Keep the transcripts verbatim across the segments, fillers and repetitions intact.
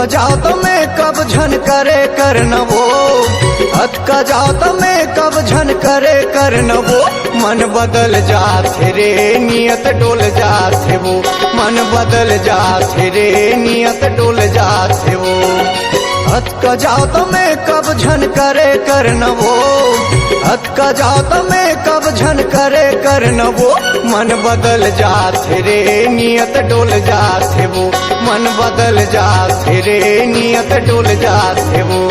जात में कब झन करे करनवो, अतका जात में कब झन करे करनवो। मन बदल जाथे रे, नियत डोल जाथे वो। मन बदल जाथे रे, नियत डोल जाथे वो। अतका जात में कब झन करे करनवो, अतका जात में कब झन करे करनवो। मन बदल जाथे रे, नियत डोल जाथे वो। मन बदल जाथे रे, नियत डोल जाथे वो।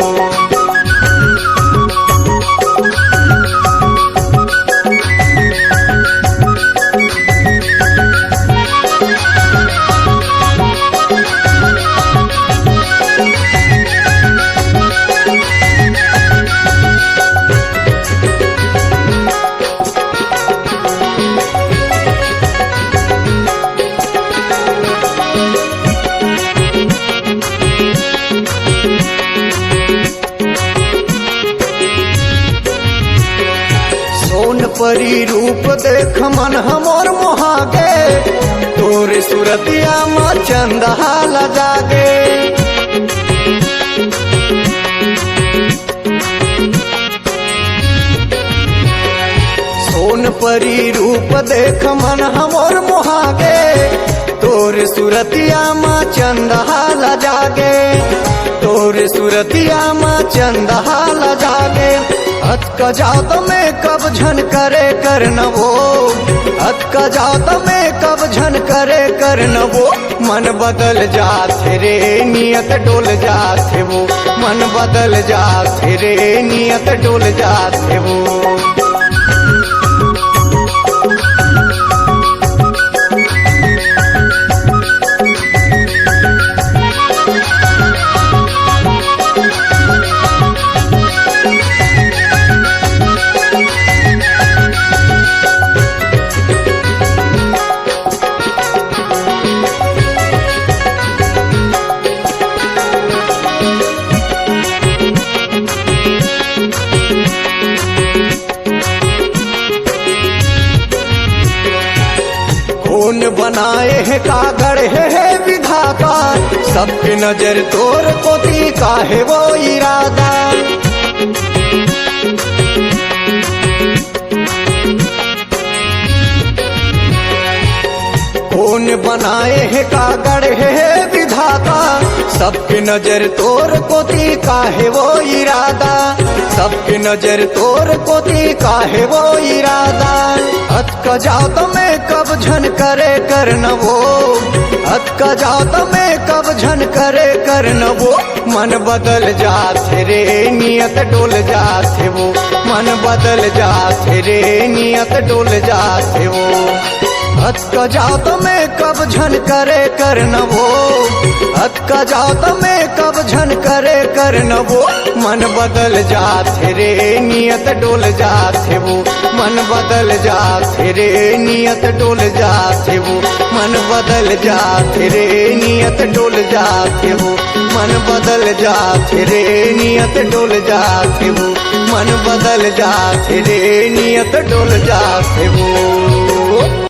सोन परी रूप देख मन हमर मोहागे, तोर सुरतिया म चंदा लजागे। सोन परी रूप देख मन हमर मोहागे, तोर सुरतिया म चंदा लजागे, तोर सुरतिया म चंदा लजागे। अतका जात में कब झन करे करनवो, अतका जात में कब झन करे करनवो। मन बदल जाथे रे, नियत डोल जाथे वो। मन बदल जाथे रे, नियत डोल जाथे वो। कोन बनाए हे, का गढ़े हे, हे विधाता, सबके नजर तोर कोती, काहे वो इरादा। कोन बनाए हे, का गढ़े हे विधाता, सबके नजर तोर कोती, काहे वो इरादा, सबके नजर तोर कोती, काहे वो इरादा। अतका जात में कब झन करे करनवो, अतका जात में कब झन करे करनवो। मन बदल जाथे रे, नियत डोल जाथे वो। मन बदल जाथे रे, नियत डोल जाथे वो। अतका जात में कब झन करे करनवो, अतका जात में कब झन करे करनवो। मन बदल जाथे रे, नियत डोल जाथे वो। मन बदल जाथे रे, नियत डोल जाथे वो। मन बदल जाथे रे, नियत डोल जाथे वो। मन बदल जाथे रे, नियत डोल जाथे वो। मन बदल जाथे रे, नियत डोल जाथे वो।